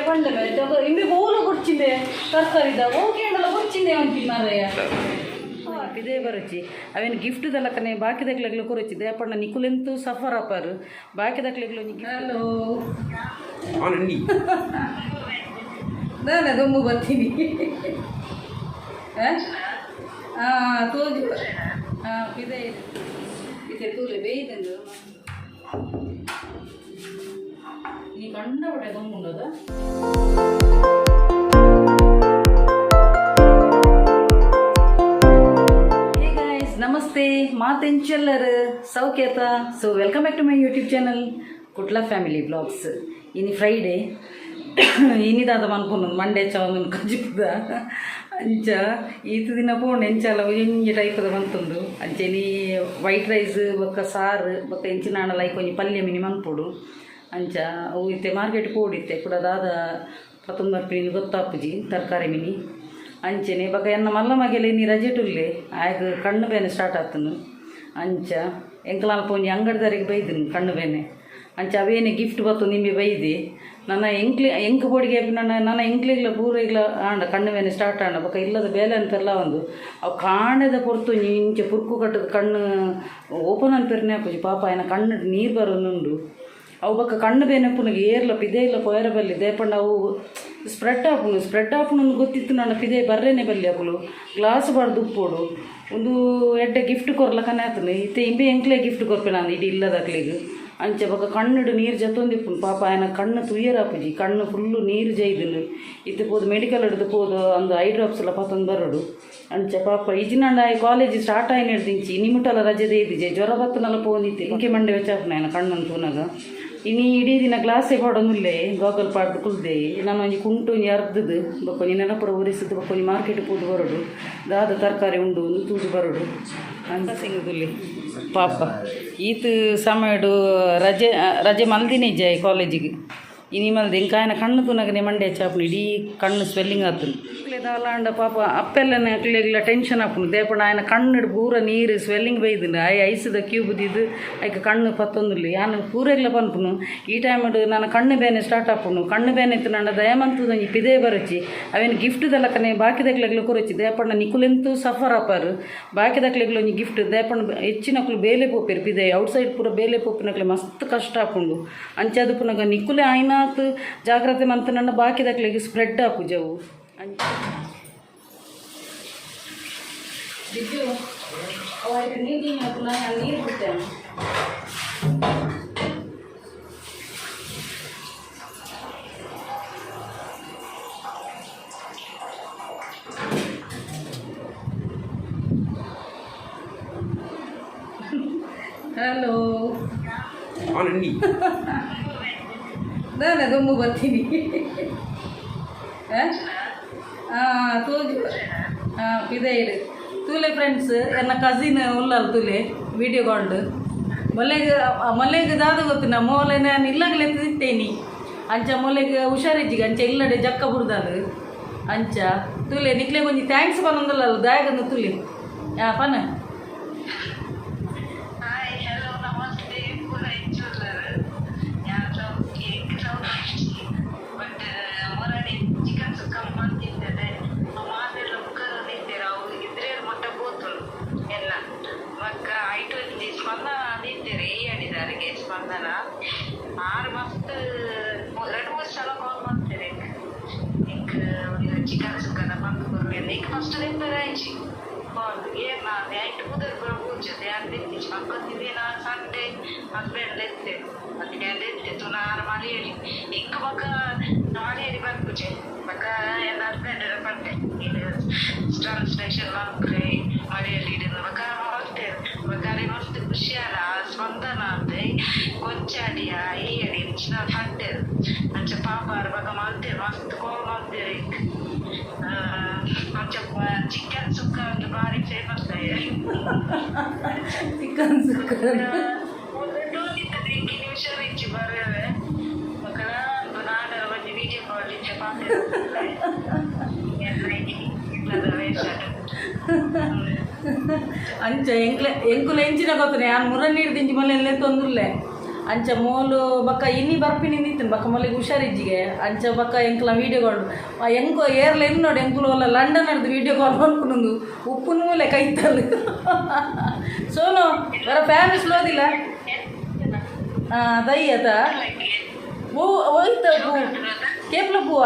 ಪಂಡೆ ಇಂಬೆ ಬೋಲ ಕೊಡ್ಚಿಂದೆ ತರಕಾರಿದ okay ಅಂಡಲ ಕೊಡ್ಚಿಂದೆ ಅಂತಿ ಮಾರಯ್ಯ. ಇದೇ ಬರಚಿ ಅವೇನು ಗಿಫ್ಟ್ ದಲಕನೆ ಬಾಕಿ ದಕ್ಲೆಗ್ಲ ಕೊರಚಿ ದೇಪಣ್ಣ ನಿಕುಲೆಂತು ಸಫರ್ ಅಪಾರು ಬಾಕಿ ದಕ್ಲೆಗ್ಲ. ಹಲೋ. ಅವನು. ನಾನು ದೊಮ್ಮು ಬರ್ತೀನಿ. ಹಾಂ, ತೋಜು. ಹಾಂ, ಇದೆ ಇದೆ, ತೂಲೆ ಬೇಯ್ದಂದು ನೀ ಕಂಡ ಬಟ್ಟೆ ದೊಮ್ಮುಂಡದ. ಹೇ ಗಾಯ್ಸ್, ನಮಸ್ತೆ, ಮಾತೆಂಚೆಲ್ಲರು ಸೌಖ್ಯತ? So welcome back to my YouTube channel Kudla family blogs. ಇನಿ ಫ್ರೈಡೇ, ಇನಿದಾದ ಮನ್ಪುನು ಮಂಡೆ ಚವಂದು ಕಜಿಪುದ. ಅಂಚ ಈತ ದಿನ ಪೋಂಡು ಎಂಚಲ ಒಂಜಿ ಟೈಪದ ಬಂತುಂಡು. ಅಂಚೆ ನೀ ವೈಟ್ ರೈಸ್ ಬೊಕ್ಕ ಸಾರು ಬೊಕ್ಕ ಎಂಚಿನ ಲೈಕ್ ಒಂಜಿ ಪಲ್ಯ ಮಿನಿ ಮನ್ಪೊಡು. ಅಂಚ ಅವು ಇತ್ತೆ ಮಾರ್ಕೆಟ್ ಪೋಡಿತ್ತೆ ಕೂಡ ದಾದ ಪತ್ತೊಂದು ಬರ್ಪಿನಿ ಗೊತ್ತಾಪುಜಿ ತರಕಾರಿ ಮಿನಿ. ಅಂಚೆನೆ ಬೊಕ್ಕ ಎನ್ನ ಮಲ್ಲ ಮಗೆಲೆ ನೀ ರಜೆಟುಲ್ಲೆ, ಆಯ್ಗ್ ಕಣ್ಣು ಬೇನೆ ಸ್ಟಾರ್ಟ್ ಆತನು. ಅಂಚ ಎಂಕಲಾಲ್ಪ ಒಂಜಿ ಅಂಗಡಿದಾರಿಗೆ ಬೈದಿನಿ ಕಣ್ಣು ಬೇನೆ. ಅಂಚ ಅವೇನೆ ಗಿಫ್ಟ್ ಬತ್ತು ನಿಂಬೆ ಬೈದಿ. ನನ್ನ ಎಂಕ್ಲಿ ಎಂಕ್ ಬೋಡಿಗೆ ನನ್ನ ನನ್ನ ಎಂಕ್ಲಿಗ್ಲ ಪೂರೆಗ್ಲ ಆಂಡ ಕಣ್ಣು ಬೇನೆ ಸ್ಟಾರ್ಟ್ ಆಂಡ. ಬೊಕ್ಕ ಇಲ್ಲದ ಬೇಲೆ ಅಂತೆಲ್ಲ ಒಂದು ಅವು ಕಾಣದ ಪೊರ್ತು ಇಂಚ ಪುರ್ಕು ಕಟ್ಟದ ಕಣ್ಣು ಓಪನ್ ಅನ್ಪೆರ್ನೆ ಆಪುಜಿ. ಪಾಪ ಆಯನ ಕಣ್ಣು ನೀರು ಬರೋನುಂಡು. ಅವು ಬೊಕ್ಕ ಕಣ್ಣು ಬೇನೆ ಪುನಗೆ ಏರ್ಲ ಪಿದೆ ಇಲ್ಲ ಪೋಯರ ಬಲ್ಲಿ ದೇಪಂಡ ಅವು ಸ್ಪ್ರೆಡ್ ಆಪುಂಡು. ಸ್ಪ್ರೆಡ್ ಆಪುಂಡು ಗೊತ್ತಿತ್ತು ನನ್ನ ಪಿದೆ ಬರ್ರೇನೆ ಬಲ್ಲಿ ಅಕುಲು ಗ್ಲಾಸ್ ಬಾರ್ದು ಉಪ್ಪೋಡು. ಒಂದು ಎಡ್ಡೆ ಗಿಫ್ಟ್ ಕೊರ್ಲಕನೆ ಆತನು. ಇತ್ತೆ ಇಂಬೆ ಎಂಕ್ಲೆ ಗಿಫ್ಟ್ ಕೊರ್ಪೆ ನಾನು ಇಡೀ ಇಲ್ಲದಕ್ಲೆಗ್. ಅಂಚ ಬೊಕ್ಕ ಕಣ್ಣುಡು ನೀರು ಜತ್ತೊಂದಿಪ್ಪುಂಡು. ಪಾಪ ಆಯನ ಕಣ್ಣು ತುಯ್ಯರಾಪುಜಿ, ಕಣ್ಣು ಫುಲ್ಲು ನೀರು ಜೈದುನು. ಇತ್ತೆ ಪೋದು ಮೆಡಿಕಲ್ ಹಿಡ್ದು ಪೋದು ಅಂದು ಐ ಡ್ರಾಪ್ಸ್ ಎಲ್ಲ ಪತ್ತೊಂದು ಬರೋಡು. ಅಂಚ ಪಾಪ ಇಜಿನಂಡ ಆಯ್ ಕಾಲೇಜ್ ಸ್ಟಾರ್ಟ್ ಆಯ್ನ ಹಿಡ್ದಿಂಚಿ ನಿಮುಟಲ ರಜೆ ದೇದಿಜೆ. ಜ್ವರ ಬತ್ತನಲ್ಲ ಪೋಂದಿತ್ತೆ. ಇಂಕೆ ಮಂಡೆ ವೆಚ್ಚಾಪುನ ಆಯನ ಕಣ್ಣನ್ನು ತೂನಗ. ಇನಿ ಇಡೀ ದಿನ ಗ್ಲಾಸೇ ಪಾಡೊಂದುಲ್ಲೆ, ಗಾಗಲ್ ಪಾಡ್ದು ಕುಲ್ದೆ. ನಾನು ಒಂಜಿ ಕುಂಟು ಒಂಜಿ ಅರ್ಧದು ಬೊಕ್ಕ ಒಂಜಿ ನೆನಪುರ ಉರಿಸಿದ್ದು ಬೊಕ್ಕ ಒಂಜಿ ಮಾರ್ಕೆಟ್ ಪೋದು ಬರೋಡು. ದಾದ ತರಕಾರಿ ಉಂಡು ಒಂದು ತೂದು ಬರೋಡು ಅಂತ ಸಿಂಗುದುಲ್ಲಿ. ಪಾಪ ಈತ ಸಮಯಡು ರಜೆ ರಜೆ ಮಲ್ದಿನೇ ಇಜ್ಜಾಯ್ ಕಾಲೇಜಿಗೆ. ಇನಿ ಮಲ್ದಿ ಇಂಕಾಯನ ಕಣ್ಣು ತೂನಗನೆ ಮಂಡೆ ಚಾಪುನು, ಇಡೀ ಕಣ್ಣು ಸ್ವೆಲ್ಲಿಂಗ್ ಆತುಂಡು. ದಾಲಾಂಡ ಪಾಪ ಅಪ್ಪೆಲ್ಲನೆ ಅಕ್ಲೆಗ್ಲ ಟೆನ್ಷನ್ ಆಪುಂಡು. ದೇಪಂಡ ಆಯನ ಕಣ್ಣು ಪೂರ ನೀರು ಸ್ವೆಲ್ಲಿಂಗ್ ಬೈದುಂಡು. ಆಯ್ ಐಸ್ದ ಕ್ಯೂಬ್ ದಿದ್ದು ಐಕ್ ಕಣ್ಣು ಪತ್ತೊಂದುಲ್ಲೆ. ಯಾನ್ ಪೂರೆಗ್ಲ ಪನ್ಪುನು, ಈ ಟೈಮ್ಡ್ ನನ್ನ ಕಣ್ಣು ಬೇನೆ ಸ್ಟಾರ್ಟ್ ಆಪುಂಡು. ಕಣ್ಣು ಬೇನೆ ಇತ್ತು ನನ್ನ ದಯಮಂತುದ ಒಂಜಿ ಪಿದೆ ಬರಚಿ. ಅವೇನು ಗಿಫ್ಟ್ ದಲಕನೆ ಬಾಕಿ ದಕ್ಲೆಗ್ಲ ಕೊರಚಿ ದೇಪಂಡ ನಿಕುಲೆಂತು ಸಫರ್ ಆಪಾರು ಬಾಕಿ ದಕ್ಲೆಗ್ಲ ಒಂಜಿ ಗಿಫ್ಟ್. ದೇಪಂಡ ಹೆಚ್ಚಿನಕ್ಲು ಬೇಲೆ ಪೋಪೆರು ಪಿದೆ ಔಟ್ ಸೈಡ್ ಪೂರ ಬೇಲೆ ಪೋಪಿನಕ್ಲೆ ಮಸ್ತ್ ಕಷ್ಟ ಆಪುಂಡು. ಅಂಚಾದ್ ಪುನಗ ನಿಕುಲೆ ಆಯ್ನಾತ್ ಜಾಗ್ರತೆ ಮಂತ್ ನನ್ನ ಬಾಕಿ ದಕ್ಲೆಗ್ ಸ್ಪ್ರೆಡ್ ಆಪುಜವು. ಅಂಚ ಬಿಜ್ಜು ಅವು ಐಕ್ ನೀರು ತಿನ್ನೋಕು ನಾನು ನೀರು ಬಿಡ್ತೇನೆ. ಹಲೋ. ಅವನು. ನಾನು ದೊಮ್ಮು ಬರ್ತೀನಿ. ಹಾಂ, ತೋಜು. ಹಾಂ, ಪಿದೆ ಇಡು ತೂಲೆ. ಫ್ರೆಂಡ್ಸ್, ಎನ್ನ ಕಸಿನ್ ಉಲ್ಲಲ್ ತೂಲೆ ವಿಡಿಯೋ ಕಾಲ್ಡ್. ಮೊಲೆಗ್ ಮೊಲೆಗ್ ದಾದ ಗೊತ್ತಿನ ಮೋಲೆ ನಾನು ಇಲ್ಲಗಲೆ ತಿತ್ತೇನಿ. ಅಂಚ ಮೊಲೆಗ್ ಹುಷಾರಿಜ್ಜಿಗೆ ಅಂಚ ಇಲ್ಲಡೆ ಜಕ್ಕ ಬುಡ್ದಾಲು. ಅಂಚ ತೂಲೆ, ನಿಕ್ಲೆ ಒಂಜಿ thanks ಪನೊಂದುಲ್ಲಲ್ಲ ದಾಯಗಂದು ತೂಲೆ. ಹಾಂ, ಪನ. Hi, hello, namaste. ಪೂರ ಎಂಚುಲ್ಲರ್? ಯಾನ್ ಸೌಖ್ಯ, ಎಂಕ್ ಸೌಖ್ಯ. ಬಟ್ ಮೊರಡಿ ಚಿಕನ್ ಸುಕ್ಕ ಮಂತಿತ್ತದೆ. ಮಾತೆಲ್ಲ ಮುಖ ನಿತ್ತೆರ್. ಅವು ಇದ್ರೇಲ್ ಮುಟ್ಟ ಪೋತುಂಡು ಎಲ್ಲ. ಬೊಕ್ಕ ಐಟ್ ಒಂಜಿ ಸ್ಪಂದನ ನಿತ್ತೆರ್ ಈ ಅಡಿದಾರಿಗೆ ಸ್ಪಂದನ. ಆರ್ ಮಸ್ತ್ ರಡ್ಡ್ ಮೂಜಿ ಸಲ ಕಾಲ್ ಮಾಡ್ತೇನೆ ಎಂಕ್. ಎಂಕ್ ಒಂದು ಚಿಕನ್ ಸುಕ್ಕದ ಪಂದ್ ಕೊರ್ಪೆರ್. ಎಂಕ್ ಫಸ್ಟ್ ದೆಪ್ಪೆರೆ ಆಯ್ಜಿ ಕಾಲ್. ಏರ್ನ ಐಟ್ ಪುದರ್ ಪೂರ ಪೂಜೆ ಯಾನ್ ದೆತ್ತಿಜಿ. ಪಕ್ಕೊಂದಿದೆ ನಾ ಸಂಡೆ ಹಸ್ಬೆಂಡ್ ಲೆತ್ತೆ ಅದಕ್ಕೆ ದೆತ್ತೆ ತುನ ಆರ್ ಮಲಯಾಳಿ. ಎಂಕ್ ಬೊಕ್ಕ ಮಲಯಾಳಿ ಬರ್ಪುಜೆ. ಬೊಕ್ಕ ಎನ್ನ ಹಸ್ಬೆಂಡ್ ಪಂಡೆ, ಇದು ಟ್ರಾನ್ಸ್ಲೇಷನ್ ಮಲ್ಪುಲೆ ಮಲಯಾಳಿ. ಬೊಕ್ಕ ಮಲ್ತೇರ್. ಬೊಕ್ಕ ಅರೆಗ್ ಮಸ್ತ್ ಖುಷಿ ಆಂಡ್. ಆ ಸ್ಪಂದನ ಅಂದೆ ಕೊಂಚಾಡಿಯ ಈ ಅಡಿ ಇಂಚಿನ ಪಂಡೆರ್. ಅಂಚ ಪಾಪ ಆರ್ ಬೊಕ್ಕ ಮಲ್ತೇರ್, ಮಸ್ತ್ ಕಾಲ್ ಮಲ್ತೇರ್ ಎಂಕ್. ಅಂಚ ಚಿಕನ್ ಸುಕ್ಕ ಒಂದು ಬಾರಿ ಫೇಮಸ್. ಚಿಕನ್ ಸುಕ್ಕ. ನಿಮಿಷ ಇಚ್ಚಿ ಬರುವೆ. ಬೊಕ್ಕ ನಾಡರ ಒಂಜಿ ವಿಡಿಯೋ ಕಾಲ್ ಇಂಚ ಪಾತೆರ ವೇಷ. ಅಂಚ ಎಂಕ್ಲೆ ಎಂಕುಲ ಎಂಚಿನ ಗೊತ್ತನೆ ಯಾನ್ ಮುರ ನೀರು ದಿಂಜಿ ಮೊಲೆ ತೊಂದುಲ್ಲೆ. ಅಂಚ ಮೋಲು ಬಕ್ಕ ಇನ್ನಿ ಬರ್ಪಿನಿ ನಿಂತಿನ ಬಕ್ಕ ಮೊಲಿಗೆ ಹುಷಾರಿಜ್ಜಿಗೆ. ಅಂಚ ಬಕ್ಕ ಎಂಕ್ಲ ವೀಡಿಯೋ ಕಾಲ್ ಎಂಕೋ ಏರ್ಲ ಎನ್ನು ನೋಡಿ ಎಂಕುಲು ಅಲ್ಲ ಲಂಡನ್ ಹಿಡ್ದು ವೀಡಿಯೋ ಕಾಲ್ ಮನ್ಪುನೊಂದು ಉಪ್ಪು ಮೂಲೆ ಕೈತಲ್. ಸೋನು ಬರ ಫ್ಯಾಮಿಲಿ ಸ್ಲೋದಿಲ್ಲ ದಯ್ಯತ ಹೂ ಹೋಯ್ತ ಪೂ ಕೇಪ್ಲ ಪೂವ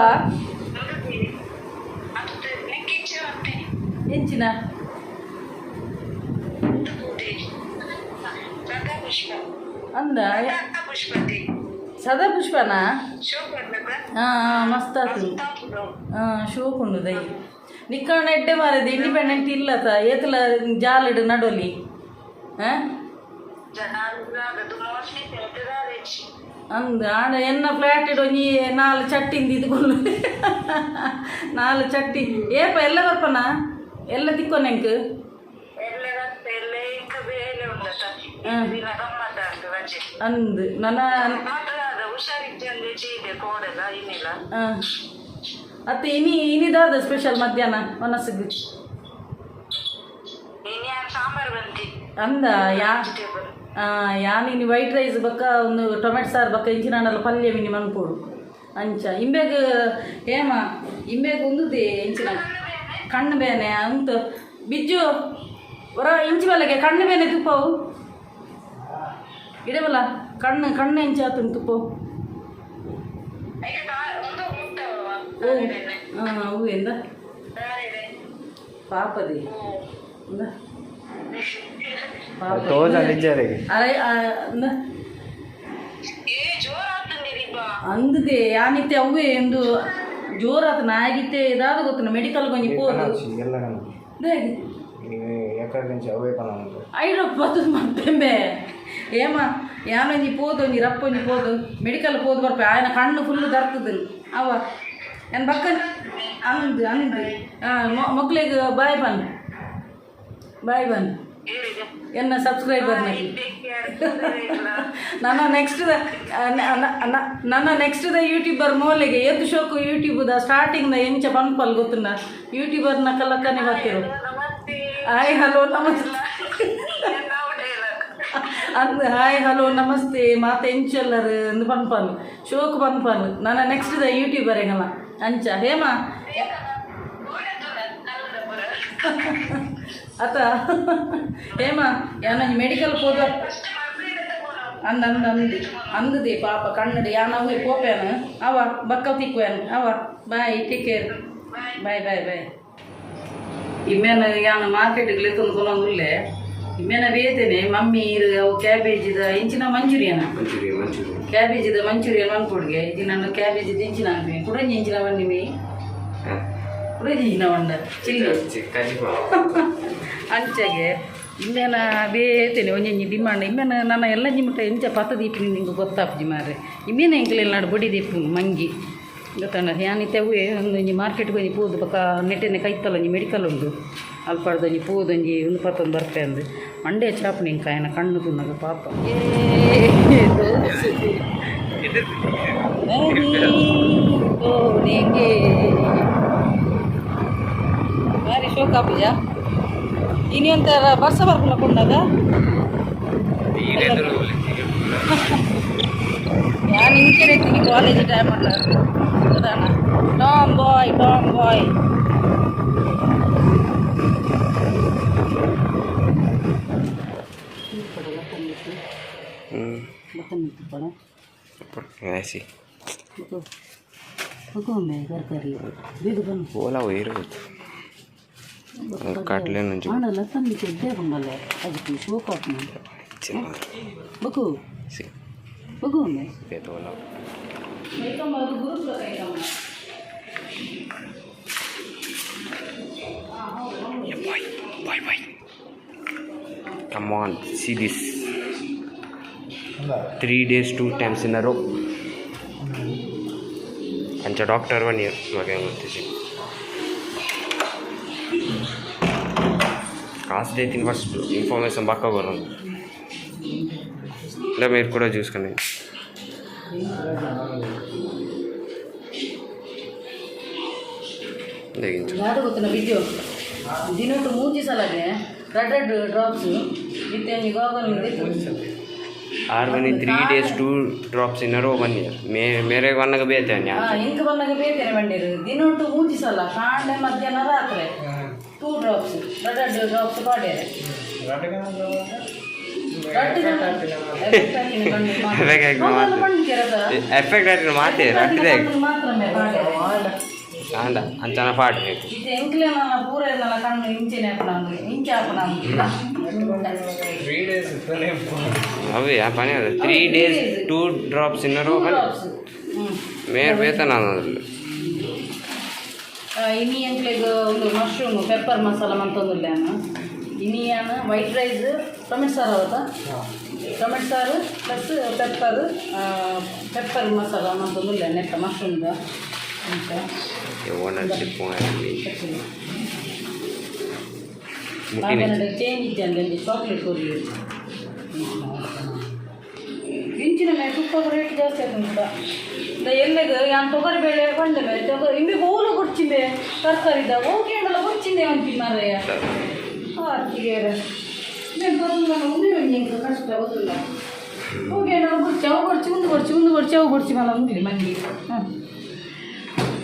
ಎಂಚಿನ ಅಂದ ಸದಾ ಪುಷ್ಪನಾ? ಹಾಂ, ಮಸ್ತ್ ಆತು. ಹಾಂ, ಶೋಕುಂಡು ದೈ ನಿಕ್ಕಣ ಎಡ್ಡೆ ಮಾರದು ಇಂಡಿಪೆಂಡೆಂಟ್ ಇಲ್ಲತ ಏತಲ ಜಾಲಡ್ ನಡೋಲಿ. ಹಾಂ, ಅಂದ್ ಆಂಡ ಎನ್ನ ಫ್ಲಾಟ್ ಒಂಜಿ ನಾಲ್ ಚಟ್ಟಿಂದ ಇದ್ಕೊಂಡು ನಾಲ್ ಚಟ್ಟಿ ಏಪ ಎಲ್ಲ ಬರ್ಪನ ಎಲ್ಲ ತಿಕ್ಕೊನೆ ಎಂಕ್. ಅಂದ್ ನನ್ನ ಅತ್ತೆ ಇನಿ ಇನಿದಾದ ಸ್ಪೆಷಲ್ ಮಧ್ಯಾಹ್ನ ಮನಸ್ಸಿಗೆ ಅಂದ ಯಾ ಯಾನ್ ಇನಿ ವೈಟ್ ರೈಸ್ ಬಕ್ಕ ಒಂದು ಟೊಮೆಟೊ ಸಾರು ಬಕ್ಕ ಇಂಚಿನ ಪಲ್ಯ ಮಿನಿ ಮನ್ಪೋಡು. ಅಂಚ ಇಂಬೆಗ್ ಏಮ ಇಂಬೆಗ್ ಉಂದುದೆ ಇಂಚಿನ ಕಣ್ಣು ಬೇನೆ ಅಂತ ಬಿಜ್ಜು ಹೊರ ಇಂಚಿ ಬಲ್ಲಗೆ ಕಣ್ಣು ಬೇನೆ ತುಪ್ಪವು ಇಡಬಲ್ಲ ಕಣ್ಣು ಕಣ್ಣು ಇಂಚ ಆತುಂಡು ತುಪ್ಪವು. ಓ ಹಾಂ, ಅವು ಎಂದ ಪಾಪದಿ ಅಂದದೆ ಯಾನಿತ್ತೆ ಅವೇ ಎಂದು ಜೋರಾತ ನಾಗಿತ್ತೆ ಇದಾದ ಗೊತ್ತು ಮೆಡಿಕಲ್ ಕೊಂಚ ಪೋದು. ಐರೋಪ್ ಬತ್ತದ ಮತ್ತೆಂಬೆ ಏಮ ಯಾನೊಂಜಿ ಪೋದು ಒಂಜಿ ರಪ್ಪೊಂಜಿ ಪೋದು ಮೆಡಿಕಲ್ ಪೋದು ಬರ್ಪೆ ಆಯನ ಕಣ್ಣು ಫುಲ್ ದರ್ತದ ಅವ ಏನ್ ಬಕ್ಕ ಅಂದ್ ಅಂದ್ ಮೊಗ್ಲಿಗ್ ಬಾಯ್ ಬನ್ ಬಾಯ್ ಬನ್ ಎನ್ನ ಸಬ್ಸ್ಕ್ರೈಬರ್. ನನ್ನ ನೆಕ್ಸ್ಟ್ ನನ್ನ ನೆಕ್ಸ್ಟ್ the YouTuber ಮೋಲೆಗೆ ಏತು ಶೋಕು ಯೂಟ್ಯೂಬ್ the starting the ಎಂಚ ಪನ್ಪಲ್ ಗೊತ್ತುಂಡ ಯೂಟ್ಯೂಬರ್ನ ಕಲಕ್ಕನೆ ಬರ್ತಿರು. ಹಾಯ್ ಹಲೋ ನಮಸ್ತೆ ಅಂದ್ ಹಾಯ್ ಹಲೋ ನಮಸ್ತೆ ಮಾತ ಎಂಚಲ್ಲರ್ ಅಂದ್ ಪನ್ಪಲ್ ಶೋಕ್ ಪನ್ಪಲ್ ನನ್ನ ನೆಕ್ಸ್ಟ್ the YouTuber ಎಂಗಲ್ಲ ಅಂಚ ಹೇಮ ಅತ ಹೇಮ ಯಾನೊಂಜಿ ಮೆಡಿಕಲ್ ಪೋದ ಅಂದ್ ಅಂದ್ ಅಂದ್ ಅಂದದೆ ಪಾಪ ಕಣ್ಣಡು ಯಾನವೇ ಪೋಪೇನು ಅವ ಬಕ್ಕ ತಿಕ್ವೇನು ಅವ. Bye, take care, bye bye bye. ಇಮ್ಮೇನ ಯಾನ ಮಾರ್ಕೆಟ್ಗೆ ಲೆತ್ತೊಂದು ಕೊನೊಂದುಲ್ಲೆ ಇಮ್ಮೇನ ಬೇತೇನೆ ಮಮ್ಮಿ ಇರು ಅವು ಕ್ಯಾಬೇಜಿದ ಇಂಚಿನ ಮಂಚೂರಿಯನ ಕ್ಯಾಬೇಜಿದ ಮಂಚೂರಿಯನ್ ಮನ್ಪುಡ್ಗೆ ಇದು ನನ್ನ ಕ್ಯಾಬೇಜಿದ ಇಂಚಿನ ಅನ್ಪಿ ಕುಡಂಜಿ ಇಂಚಿನ ಬನ್ನಿ ಮೇ ಕುಡಂಜಿ ಇಂಚಿನ ಬಂಡ ಚಿಲ್ಲಿ ಅಂಚೆಗೆ ಇಮ್ಮೇನ ಬೇತೇನೆ ಒಂಜೊಂಜಿ ಡಿಮಾಂಡ್ ಇಮ್ಮೇನ ನನ್ನ ಎಲ್ಲ ಜಿಮುಟ ಎಂಚ ಪತ್ತ ದೀಪಿನಿ ನಿಂಗೆ ಗೊತ್ತಾಪುಜಿ ಮಾರ್ರೆ. ಇಮ್ಮೇನ ಎಂಕ್ಲೆಲ್ಲ ನಾಡು ಬೊಡಿ ದೀಪು ಮಂಗಿ ಗೊತ್ತಂಡ ಯಾನಿತ್ತೆ ಅವೇ ಒಂದೊಂಜಿ ಮಾರ್ಕೆಟ್ಗೆ ಒಂಜಿ ಪೋದು ಬೊಕ ನೆಟ್ಟೆನೆ ಕೈತಲ್ ಒಂಜಿ ಮೆಡಿಕಲ್ ಉಂಡು ಅಲ್ಪಡ್ದು ಒಂಜಿ ಪೋದು ಒಂಜಿ ಒಂದು ಪತ್ತೊಂದು ಬರ್ಪೆ ಅಂದು ಮಂಡೆ ಚಾಪು ನಿಂಕ ಆಯನ ಕಣ್ಣು ತುನ್ನಗ ಪಾಪ. ಬಾರಿ ಶೋಕ ಪೂಜಾ ಇನಿ ಒಂಥರ ಬರ್ಸ ಬರ್ಪುನ ಕೊಂಡಾಗ ಯಾನ್ ಇಂಚೆನೆ ಕಾಲೇಜ್ ಟೈಮ್ ಅಲ್ಲ ಗೊತ್ತಾನ ಟಾಮ್ ಬಾಯ್ ಟಾಮ್ ಬಾಯ್. ಓಲಾ ಇರ್ಬೋದು ಕಟ್ಲೆ నుంచి. Bye bye bye. Come on, see this. 3 days 2 times in a row. ಅಂಚ ಡಾಕ್ಟರ್ 1 ಇಯರ್ ಮಗ ಗೊತ್ತಿಸಿ కాసు దేతిని ఫస్ట్ ఇన్ఫర్మేషన్ పక్క కొరండి. ఇలా మీరు కూడా చూసుకోండి. ದಾದ ಗೊತ್ತಿನ ಬಿಜ್ಜು ದಿನಟ್ಟು ಮೂಜಿ ಸಲಾಗೆ ರೆಡ್ ರೆಡ್ ಡ್ರಾಪ್ಸ್ ಇತ್ತೆ ಒಂಜಿ ಗಾಗಲ್. ಆರ್ ಬನ್ನಿ 3 days 2 drops in row ಬನ್ನಿ. ಮೇರೆ ಬನ್ನಾಗ ಬೇತೆ. ಇಂಕ್ ಬಂದಾಗ ಬೇತೇನೆ ಬಂಡಿರು. ದಿನೊಟ್ಟು ಮೂಜಿ ಸಲ, ಕಾಂಡೆ, ಮಧ್ಯಾಹ್ನ, ರಾತ್ರಿ. ಟೂ ಡ್ರಾಪ್ಸ್, ದೊಡ್ಡ ಡ್ರಾಪ್ಸ್ ಪಾಡ್ಯಾರೆ. ಎಫೆಕ್ಟ್ ಆಯ್ತು ಮಾತೆ ರಟ್ಟಿದೆ. ಮಾತ್ರ ಪಾಡ್ಯಾರೆ. ಅಂದ ಅಂಚನ ಪಾಡ್. ಇದು ಎಂಕ್ಲೆ ನನ್ನ ಪೂರ ನನ್ನ ಕಣ್ಣು ಇಂಚಿನ ಹಾಪನ ಇಂಚ ಹಾಪನ. 3 ಡೇಸ್. ಅವೆ ಆ ಪನಿ ಅದು 3 days 2 drops in row ಬನ್ನಿ. ಮೇರ್ ಬೇತನ ಅದ್ರಲ್ಲಿ. ಇನಿ ಎಂಕ್ಲೆಗ್ ಒಂದು ಮಶ್ರೂಮ್ ಪೆಪ್ಪರ್ ಮಸಾಲ ಮಂತೊಂದುಲ್ಲೆ. ಇನಿ ಯಾನ್ ವೈಟ್ ರೈಸ್, ಟೊಮೆಟೊ ಸಾರು ಅವತ್ತ, ಟೊಮೆಟೊ ಸಾರು ಪ್ಲಸ್ ಪೆಪ್ಪರ್ ಪೆಪ್ಪರ್ ಮಸಾಲ ಮಂತೊಂದುಲ್ಲೆ ನೆಟ್ಟ ಮಶ್ರೂಮ್ದ ಅಂಚ. ಓನರ್ಶಿಪ್ ಮುಟ್ಟಿನ. ಚೇಂಜ್ ಇದ್ದೆ, ಚಾಕ್ಲೇಟ್ ಕೊರಿ. ಇಂಚಿನ ಮೇಲೆ ತುಪ್ಪ ರೇಟ್ ಜಾಸ್ತಿ ಆಯ್ತು. ಎಲ್ಲಗ ಯಾನ್ ತೊಗರಿ ಬೇಳೆ ಬಂಡೆ ಮೇಲೆ ತೊಗರಿ ಇಂಬೆ ಓಲು ಕೊಡ್ಚಿಂಬೆ ತರಕಾರಿದ ಓಕೆ ಅಂಡಲ ಕೊಡ್ಚಿಂದೆ ಅಂತಿ ಮಾರಯ್ಯ. ಅತ್ತಿಗೆ నేను ಗೊತ್ತಿಲ್ಲ, ಒಂದೇ ಒಂಜಿ ಎಂಕ್ ಕಷ್ಟ ಗೊತ್ತಿಲ್ಲ. ಓಕೆ ಅಂಡಲ ಕೊಡ್ಚಿ, ಅವು ಕೊಡ್ಚಿ, ಉಂದು ಕೊಡ್ಚಿ, ಉಂದು ಕೊಡ್ಚಿ, ಅವು ಕೊಡ್ಚಿ ಮಲ್ಲ ಉಂದಿಲ್ಲ ಮಂದಿ. ಹಾಂ,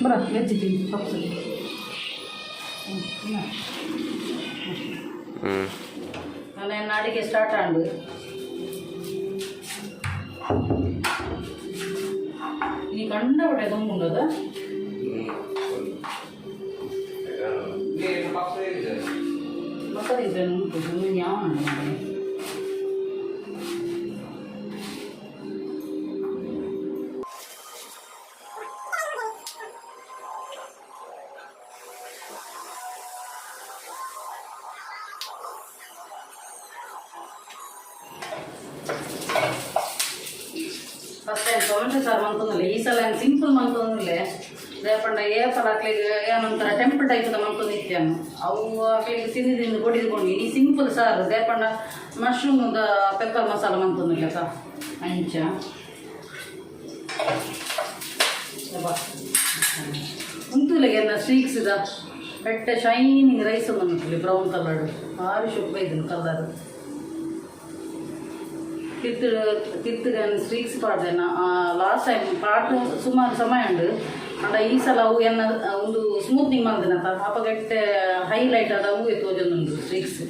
ಬರ ವೆಜ್ ತಿಂದು ಪಪ್ಸ್. ಹ್ಞೂ. ಹ್ಞೂ. ನಾನು ಅಡಿಗೆ ಸ್ಟಾರ್ಟ್ ಆಂಡು. ಈ ಕಂಡ ಬಿಟ್ಟೆ ದೊಂಬುಂಡದ. ಮಕ್ಕಳಿದ್ರೆ ಉಂಟು ಯಾವ. ಫಸ್ಟ್ ಟೈಮ್ ಟೊಮೆಟೊ ಸಾರು ಮಂತೊಂದಿಲ್ಲ. ಈ ಸಲ ಸಿಂಪಲ್ ಮಂತೊಂದಿಲ್ಲ. ದಾಯೆ ಏಪಲ ಅಕ್ಲಿಗೆ ಏನೊಂಥರ ಟೆಂಪಲ್ ಟೈಪ್ ಮಂತೊಂದಿತ್ತೇನು. ಅವು ಅಕ್ಲಿಗೆ ತಿಂದು ತಿಂದು ಕೊಡಿದ್ಕೊಂಡು ಈ ಸಿಂಪಲ್ ಸಾರು. ದಾಯೆ ಮಶ್ರೂಮ್ ಪೆಪ್ಪರ್ ಮಸಾಲ ಮಂತೊಂದಿಲ್ಲ ಸಾ ಅಂಚ. ಉಂತುಲೆಗೆ ಸ್ಟ್ರೀಕ್ಸ್ ಬೆಟ್ಟ ಶೈನಿಂಗ್ ರೈಸ್ ಬಂದಿತ್ತು, ಬ್ರೌನ್ ಕಲರ್, ಭಾರಿ ಶುಭ ಇದನ್ನು ಕಲರ್. ತಿತ್ತು ತಿತ್ತು ಸ್ಟ್ರೀಕ್ಸ್ ಪಾಡ್ದೆನ ಲಾಸ್ಟ್ ಟೈಮ್ ಪಾಟ್ ಸುಮಾರು ಸಮಯ ಉಂಡು. ಅಂಡ ಈ ಸಲ ಅವು ಎನ್ನ ಒಂದು ಸ್ಮೂತ್ನಿಂಗ್ ಮಂದಿನತ ಅಪಗಟ್ಟೆ ಹೈಲೈಟ್ ಆದ ಅವು ತೋಜೊಂದುಂಡು ಸ್ಟ್ರೀಕ್ಸ್.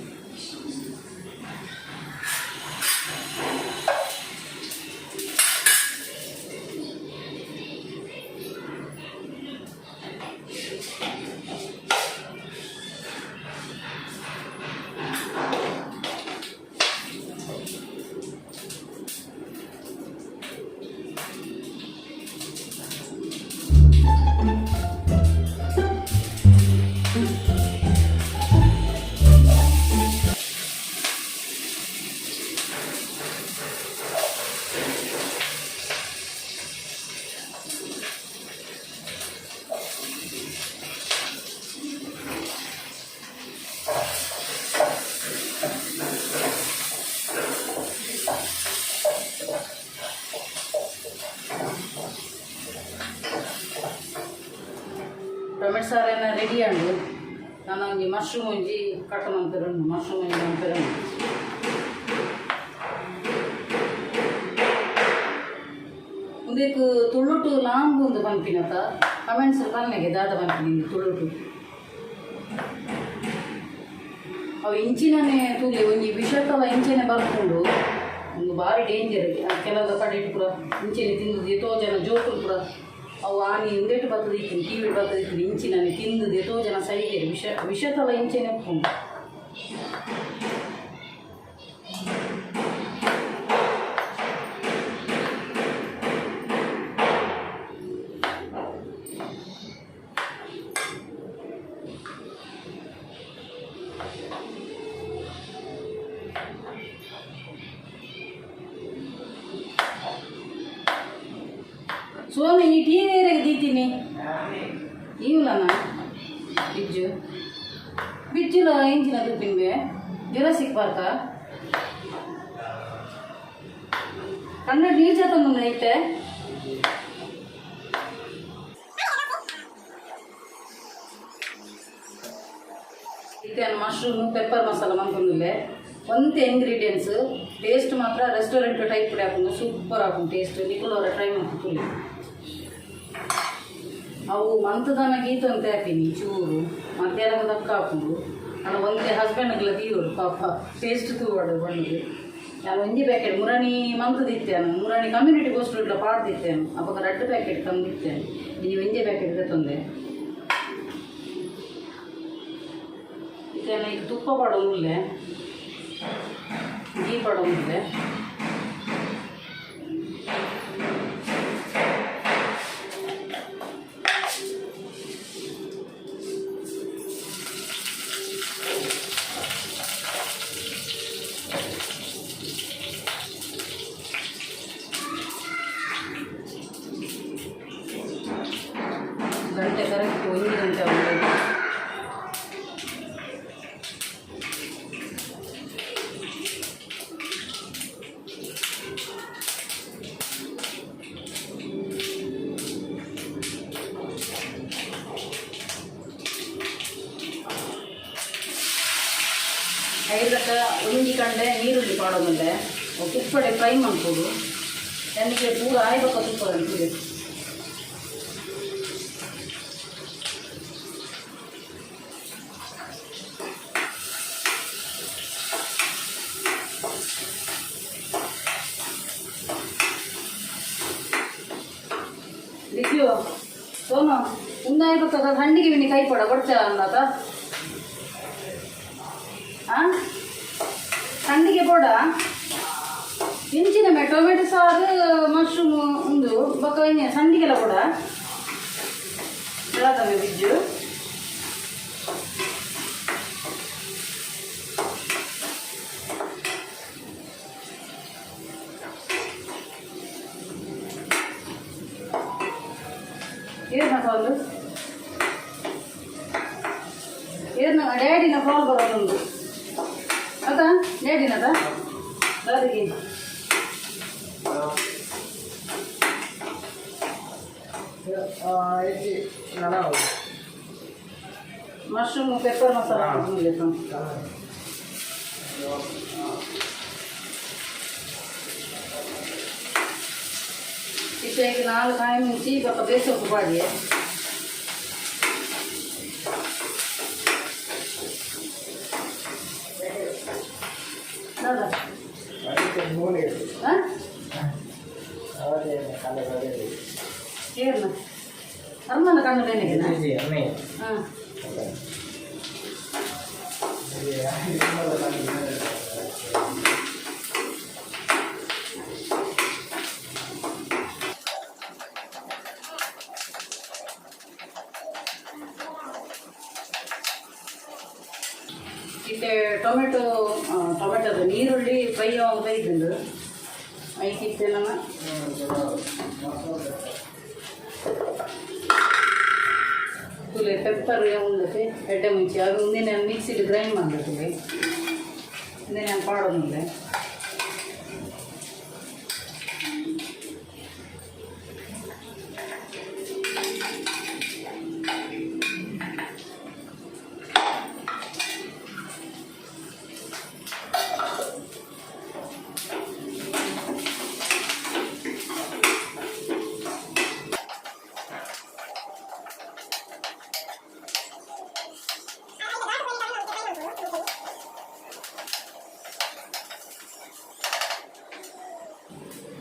ಟೊಮೆಟೊ ಸಾರೇನ ರೆಡಿ ಆಂಡು. ನಾನು ಒಂಜಿ ಮಶ್ರೂಮ್ ಒಂಜಿ ಕಟ್ ಮಂತೆರುಂಡು, ಮಶ್ರೂಮ್ ಒಂಜಿ ಮಂತೆರುಂಡು. ಉಂದೆಕ್ ತುಳುಟು ಲಾಂಬು ಒಂದು ಪನ್ಪಿನತ ಕಮೆಂಟ್ಸ್ ಪನ್ನೆಗೆ ದಾದ ಪನ್ಪಿನಿ ತುಳುಟು. ಅವು ಇಂಚಿನನೇ ತೂಲೆ, ಒಂಜಿ ವಿಷತಲ ಇಂಚಿನ ಬರ್ಪುಂಡು. ಒಂದು ಭಾರಿ ಡೇಂಜರ್. ಕೆಲವು ಕಡೆ ಪೂರ ಇಂಚಿನ ತಿಂದು ಎತೋ ಜನ ಜೋಕುಲು ಪೂರ ಅವು ಆನಿ ಉಂದೆಟ್ ಬತ್ತದ ಇತ್ತಿನಿ, ಟಿ ವಿಡ್ ಬತ್ತದ ಇತ್ತಿನಿ. ಇಂಚಿನನೆ ತಿಂದು ಎತೋ ಜನ ಸೈದೇರು. ವಿಷ ವಿಷತಲ ಇಂಚೆನೆ ಉಪ್ಪುಂಡು. ಸೋನು, ಈ ಟೀ ನೀರಿಗೆ ದೀತೀನಿ ಇವ್ಲನ ಬಿಜ್ಜು ಬಿಜ್ಜುಲ ಇಂಚಿನ ತುಪ್ಪಿನ್ಬೆ ಜುರಾಸಿಕ್ ಪಾರ್ಕ ಕನ್ನಡ ನೀರು ತಂದು ಐತೆ. ಇತ್ತೆ ಮಶ್ರೂಮ್ ಪೆಪ್ಪರ್ ಮಸಾಲ ಮಂತೊಂದುಲ್ಲೆ. ಒಂತೆ ಇಂಗ್ರೀಡಿಯೆಂಟ್ಸ್, ಟೇಸ್ಟ್ ಮಾತ್ರ ರೆಸ್ಟೋರೆಂಟ್ ಟೈಪ್ ಆಪುಂಡು, ಸೂಪರ್ ಆಪುಂಡು ಟೇಸ್ಟ್. ನಿಕುಲು ಟ್ರೈ ಮಲ್ಪುಲಿ. ಅವು ಮಂತದಾನ ಗೀತ ಅಂತೆ ಹಾಕಿನಿ ಚೂರು ಮಧ್ಯಾಹ್ನ ದಕ್ಕ ಹಾಕೊಂಡು. ನಾನು ಒಂದೇ ಹಸ್ಬೆಂಡ್ಗಳ ತೀರೋಡು ಪಾಪ ಟೇಸ್ಟ್ ತೂವಾಡು ಬಣ್ಣದು. ನಾನು ಒಂಜಿ ಪ್ಯಾಕೆಟ್ ಮುರಾಣಿ ಮಂತದಿತ್ತೇನು, ಮುರಾಣಿ ಕಮ್ಯುನಿಟಿ ಪೋಸ್ಟ್ ಇಟ್ಲ ಪಾಡ್ದಿತ್ತೇನು. ಅಪಗ ರಡ್ಡು ಪ್ಯಾಕೆಟ್ ತಂದಿತ್ತೇನೆ, ಇನಿ ಒಂಜಿ ಪ್ಯಾಕೆಟ್ ತಂದೆ. ಇತ್ತೇನ ಈಗ ತುಪ್ಪ ಪಾಡೋದಿಲ್ಲ, ಗೀ ಪಾಡೋದಿಲ್ಲ. ಗಂಟೆ ಕರೆಕ್ಟ್ 1 ಗಂಟೆ ಒಂದು. ಐದಕ್ಕ ಒಂಜಿ ಕಂಡೆ ನೀರುಳ್ಳಿ ಪಾಡೋದಿಲ್ಲ, ತುಪ್ಪಡೆ ಫ್ರೈ ಮಾಡ್ಬೋದು. ನನಗೆ ಪೂರ ಆಯ್ಬಕ್ಕ ತುಪ್ಪ ಅಂತೀವಿ. ಲಿಕ್ಯು ಸೋನು ಉಂದಾಯ್ಬಕ್ಕ ಹಂಡಿಗೆ ವಿನಿ ಕೈ ಪಡ ಕೊಡ್ತ ಅಂದಾತ. ಆ ಸಂಡಿಗೆ ಬೋಡ ಇಂಚಿನ ಮೇ ಟೊಮೆಟೊ ಸಾರು ಮಶ್ರೂಮ್ ಉಂದು ಬೊಕ್ಕ ಇಂಜ ಸಂಡಿಗೆಲ ಬೋಡ ದಾದಮೆ ಬಿಜ್ಜು. ಏನ ಕಾಲು ಏನ ಡ್ಯಾಡಿನ ಕಾಲ್ ಬರೋದುಂಡು ಅದ ಡ್ಯಾಡಿನದ ದಾದಿಗೆ. ಮಶ್ರೂಮ್ ಪೆಪ್ಪರ್ ಮಸಾಲ ಇತ್ತೇಕ್ ನಾಲ್ ಕಾಯಿ ಮುಂಚಿ ಬೊಕ್ಕ ಬೇಸೊಪ್ಪು ಪಾಡಿಯೆ. ದಾದ? ಹಾಂ, ಏರ್ನ ಅರ್ಮನ ಕಣ್ಣು ಬೇನೆಗೆನಾ? ಹಾಂ. ಇತ್ತೆ ಟೊಮೆಟೊ, ಟೊಮೆಟೊದ ನೀರುಳ್ಳಿ ಫ್ರೈ ಆವಾಗ ಬೈದುಂಡು. ಐಕಿತ್ತೆ ನಮ್ಮ ತುಲೆ ಪೆಪ್ಪರ್ ಉಂಡತೆ ಎಡ್ಡೆ ಮುಂಚೆ ಅದು ಮುಂದೆ ನಾನು ಮಿಕ್ಸಿಡ್ ಗ್ರೈಂಡ್ ಮಾಡಬೇಕು. ಮುಂದೆ ನಾನು ಪಾಡೋದಿಲ್ಲ.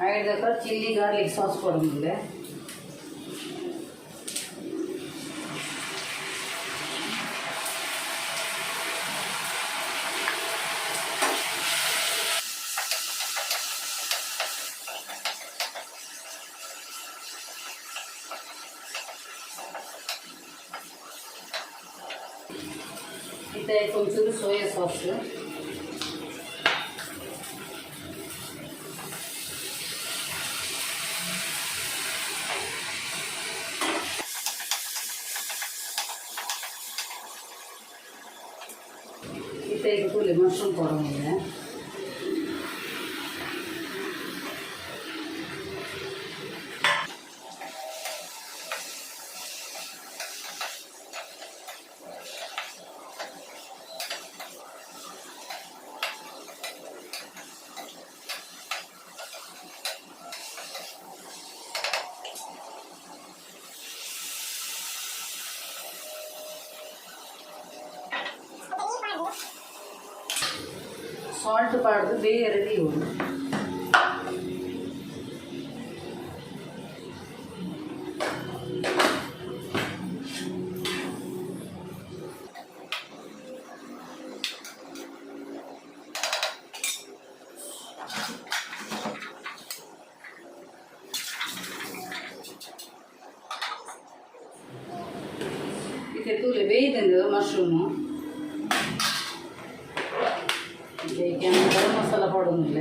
ಐದಕ್ಕ ಚಿಲ್ಲಿ ಗಾರ್ಲಿಕ್ ಸಾಸ್ ಕೊಡೋದಿಲ್ಲ. ಇತ್ತೆ ಒಂಚೂರು ಸೋಯಾ ಸಾಸ್. ಇತ್ತೆ ಈಗ ಕೂಲಿ ಮಶ್ರೂಮ್ ಕೊಡೋದಿಲ್ಲ. ಸಾಲ್ಟ್ ಪಾಡ್ದು ಬೇಯರೆ ದೀವೊಡು. ಇತ್ತೆ ತೂಲೆ, ಬೇಯ್ದಂದು ಮಶ್ರೂಮು. ಗರಂ ಮಸಾಲ ಪಾಡೊಂದಿಲ್ಲ.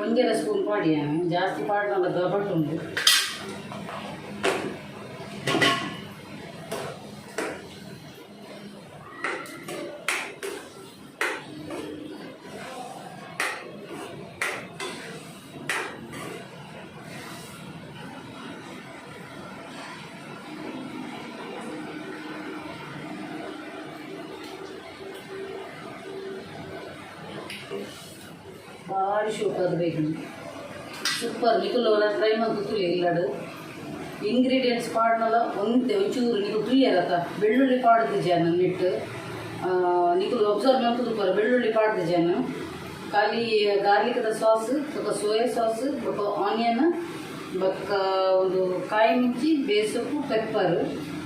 ಒಂಜರ ಸ್ಪೂನ್ ಪಾಡಿ, ಜಾಸ್ತಿ ಪಾಡಲ್ಲ, ದಬಟ್ಟುಂಡು. ಭಾರಿ ಶೋಕಾದ ಬೇಕು. ಸೂಪರ್. ನಿಕುಲು ಟ್ರೈ ಮಂತು ತೂಲೆ ಇಲ್ಲಡು. ಇಂಗ್ರೀಡಿಯೆಂಟ್ಸ್ ಪಾಡ್ನಲ ಒಂತೆ ಒಂಚೂರು ನಿಕುಲು ತೂಯರತ್ತ, ಬೆಳ್ಳುಳ್ಳಿ ಪಾಡ್ದಿಜಾನ ನೆಟ್. ನಿಕುಲು ಒಬ್ಸರ್ವ್ ಮಂತುದು, ಬೆಳ್ಳುಳ್ಳಿ ಪಾಡ್ದಿಜಾನ. ಖಾಲಿ ಗಾರ್ಲಿಕ್ದ ಸಾಸ್ ಬೊಕ್ಕ ಸೋಯಾ ಸಾಸ್ ಬೊಕ್ಕ ಆನಿಯನ್ ಬೊಕ್ಕ ಒಂದು ಕಾಯಿ ಮಿಂಚಿ, ಬೇಸೊಪ್ಪು, ಪೆಪ್ಪರ್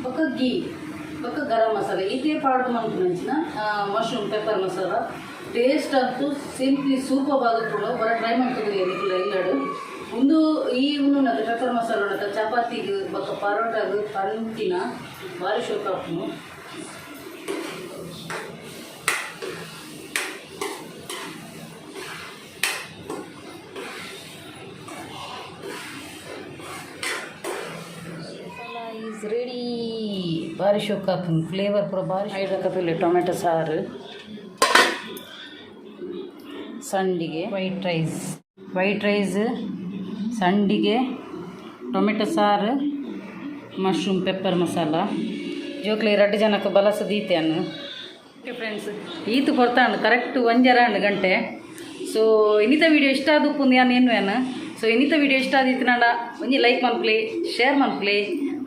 ಬೊಕ್ಕ ಗೀ ಬೊಕ್ಕ ಗರಂ ಮಸಾಲೆ ಇದೇ ಪಾಡ್ದು ಮನ್ಪುನಂಚಿನ ಮಶ್ರೂಮ್ ಪೆಪ್ಪರ್ ಮಸಾಲ. ಟೇಸ್ಟ್ ಅಂತೂ ಸಿಂಪ್ಲಿ ಸೂಪರ್ ಆದುಪ್ಪುಂಡು. ಒರ ಟ್ರೈ ಮಂತುದು ನಿಕುಲು ಇಲ್ಲಡು. ಉಂದು ಈ ಉಂದು ಪೆಪ್ಪರ್ ಮಸಾಲ ಉಂಡತ ಚಪಾತಿಗ್ ಬೊಕ್ಕ ಪರೋಟಾಗ್ ಪಂತಿನ ಬಾರಿ ಶೋಕ್ ಆಪುಂಡು. Masala is ready. ಬಾರಿ ಶೋಕ್ ಆಪುಂಡು, ಫ್ಲೇವರ್ ಪೂರ ಬಾರಿ. ಐದಕ್ಕೆ ಟೊಮೆಟೊ ಸಾರು, ಸಂಡಿಗೆ, ವೈಟ್ ರೈಸ್. ವೈಟ್ ರೈಸ್, ಸಂಡಿಗೆ, ಟೊಮೆಟೊ ಸಾರು, ಮಶ್ರೂಮ್ ಪೆಪ್ಪರ್ ಮಸಾಲ. ಜೋಕ್ಲೆ ರಡ್ಡು ಜನಕ್ಕೆ ಬಲಸ ದೀತೆಯನ್ನು. ಓಕೆ ಫ್ರೆಂಡ್ಸ್, ಈತು ಪೊರ್ತಾಂಡ್, ಕರೆಕ್ಟ್ ಒಂಜರ ಗಂಟೆ. ಸೊ ಇನ್ನಿತ ವಿಡಿಯೋ ಇಷ್ಟ ಆದುಪ್ಪುಂದು ಯಾನ್ ಎನ್ನುವೆನ್. ಸೊ ಇನ್ನಿತ ವಿಡಿಯೋ ಇಷ್ಟ ಆದಿತ್ತಿನಾಂಡ ಒಂಜಿ ಲೈಕ್ ಮನ್ಪುಲೆ, ಶೇರ್ ಮನ್ಪುಲೆ,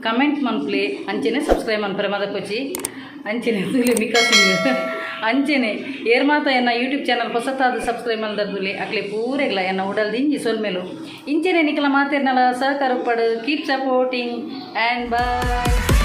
ಕಮೆಂಟ್ ಮನ್ಪುಲೆ, ಅಂಚೆನೆ ಸಬ್ಸ್ಕ್ರೈಬ್ ಮನ್ಪರೆ ಮದಪೊಚ್ಚಿ. ಅಂಚೆನೆ ತೂಲೆ ಮಿಕಾ ಸಿಂಗ್. ಅಂಚೆನೆ ಏರ್ ಮಾತ ಎನ್ನ ಯೂಟ್ಯೂಬ್ ಚಾನಲ್ ಹೊಸತಾದ ಸಬ್ಸ್ಕ್ರೈಬ್ ಮಲ್ದರ್ದುಲೆ, ಅಕ್ಲೆ ಪೂರೆಗ್ಲ ಎನ್ನ ಉಡಲ್ ದಿಂಜಿ ಸೊಲ್ಮೆಲು. ಇಂಚೆನೆ ನಿಕಲ ಮಾತೆರ್ನಲ ಸಹಕಾರ ಉಪ್ಪಡ್. Keep supporting and bye.